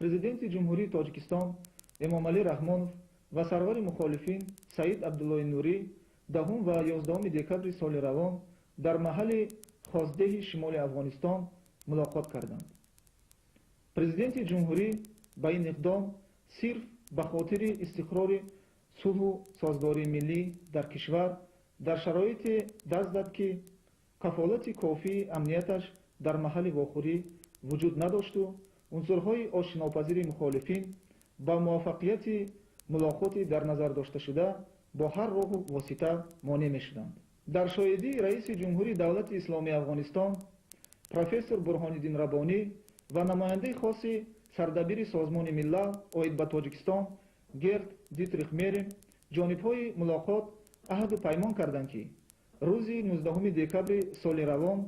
Президенти Ҷумҳурии Тоҷикистон Эмомалӣ Раҳмонов ва сарвари мухолифин Саид Абдуллои Нурӣ 10 ва 11 декабри соли равон дар маҳалли Хоздеҳи шимоли Афғонистон мулоқот карданд. Президенти ҷумҳурӣ ба ин иқдом сирф ба хотири истиқрори сулҳу созгории миллӣ дар кишвар дар шароите даст зад, ки кафолати кофии амнияташ дар маҳалли вохӯрӣ вуҷуд надошту унсурҳои ошинопазири мухолифин ба муваффақияти мулоқоти дар назар дошташуда бо ҳар роҳу восита монеъ мешуданд. Дар шоҳидии раиси Ҷумҳурии Давлати Исломии Афғонистон профессор Бурҳониддин Раббонӣ ва намояндаи хоси сардабири Созмони Миллал оид ба Тоҷикистон Герд Дитрих Мерим ҷонибҳои мулоқот аҳду паймон карданд, ки рӯзи 19 декабри соли равон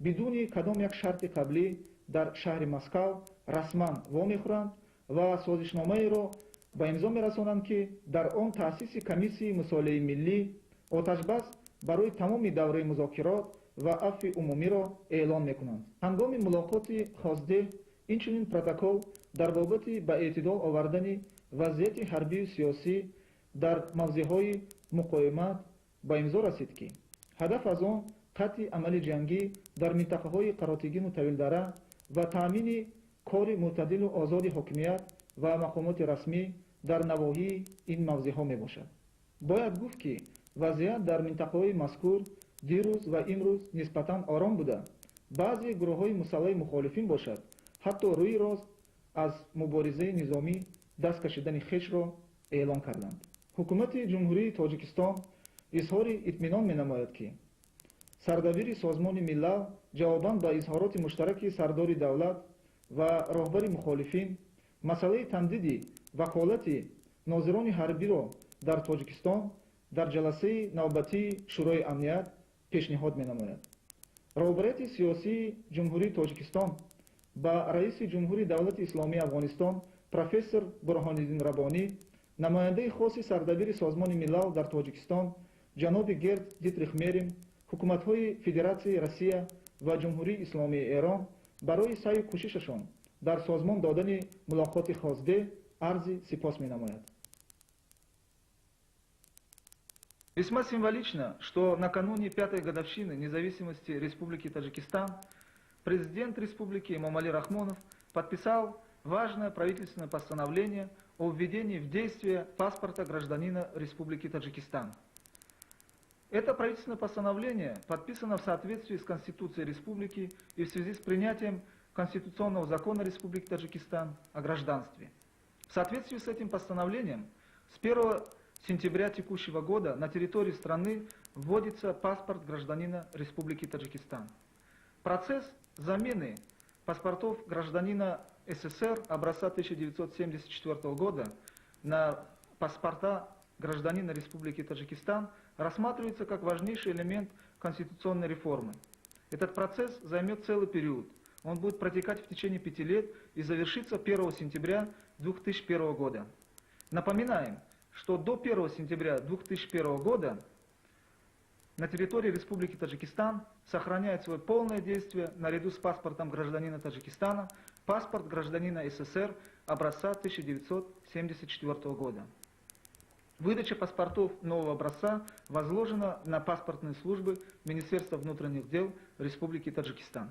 бидуни кадом як шарти қаблӣ дар шаҳри Москав расман вомехӯранд ва созишномаеро ба имзо мерасонанд, ки дар он таъсиси комиссияи мусолиҳаи миллӣ, оташбас барои тамоми давраи музокирот ва афви умумиро эълон мекунанд. Ҳангоми мулоқоти Хоздеҳ инчунин протокол дар бобати ба эътидол овардани вазъияти ҳарбию сиёсӣ дар мавзеъҳои муқовимат ба имзо расид, ки ҳадаф аз он қатъи амали ҷангӣ дар минтақаҳои Қаротигину Тавилдара ва таъмини кори мӯътадилу озоди ҳокимият ва мақомоти расмӣ дар навоҳии ин мавзеъҳо мебошад. Бояд гуфт, ки вазъият дар минтақаҳои мазкур дирӯз ва имрӯз нисбатан ором буда, баъзе гурӯҳҳои мусаллаҳи мухолифин бошад, ҳатто рӯи рост аз муборизаи низомӣ даст кашидани хешро эълон карданд. Ҳукумати Ҷумҳурии Тоҷикистон изҳори итминон менамояд, ки сардабири Созмони Миллал ҷавобан ба изҳороти муштараки сардори давлат ва роҳбари мухолифин масъалаи тамдиди ваколати нозирони ҳарбиро дар Тоҷикистон дар ҷаласаи навбатии Шӯрои амният пешниҳод менамояд. Роҳбарияти сиёсии Ҷумҳурии Тоҷикистон ба раиси Ҷумҳури Давлати Исломии Афғонистон профессор Бурҳониддин Раббонӣ, намояндаи хоси сардабири Созмони Миллал дар Тоҷикистон ҷаноби Герд Дитрих Мерим, ҳукуматҳои Федератсияи Россия ва Ҷумҳурии Исломии Эрон барои саъю кӯшишашон дар созмон додани мулоқоти Хоздеҳ арзи сипос менамояд. Весьма символично, что накануне 5-й годовщины независимости Республики Таджикистан президент Республики Эмомали Рахмонов подписал важное правительственное постановление о введении в действие паспорта гражданина Республики Таджикистан. Это правительственное постановление подписано в соответствии с Конституцией Республики и в связи с принятием Конституционного закона Республики Таджикистан о гражданстве. В соответствии с этим постановлением с 1 сентября текущего года на территории страны вводится паспорт гражданина Республики Таджикистан. Процесс замены паспортов гражданина СССР образца 1974 года на паспорта гражданина Республики Таджикистан рассматривается как важнейший элемент конституционной реформы. Этот процесс займет целый период. Он будет протекать в течение 5 лет и завершится 1 сентября 2001 года. Напоминаем, что до 1 сентября 2001 года на территории Республики Таджикистан сохраняет свое полное действие наряду с паспортом гражданина Таджикистана паспорт гражданина СССР образца 1974 года. Выдача паспортов нового образца возложена на паспортные службы Министерства внутренних дел Республики Таджикистан.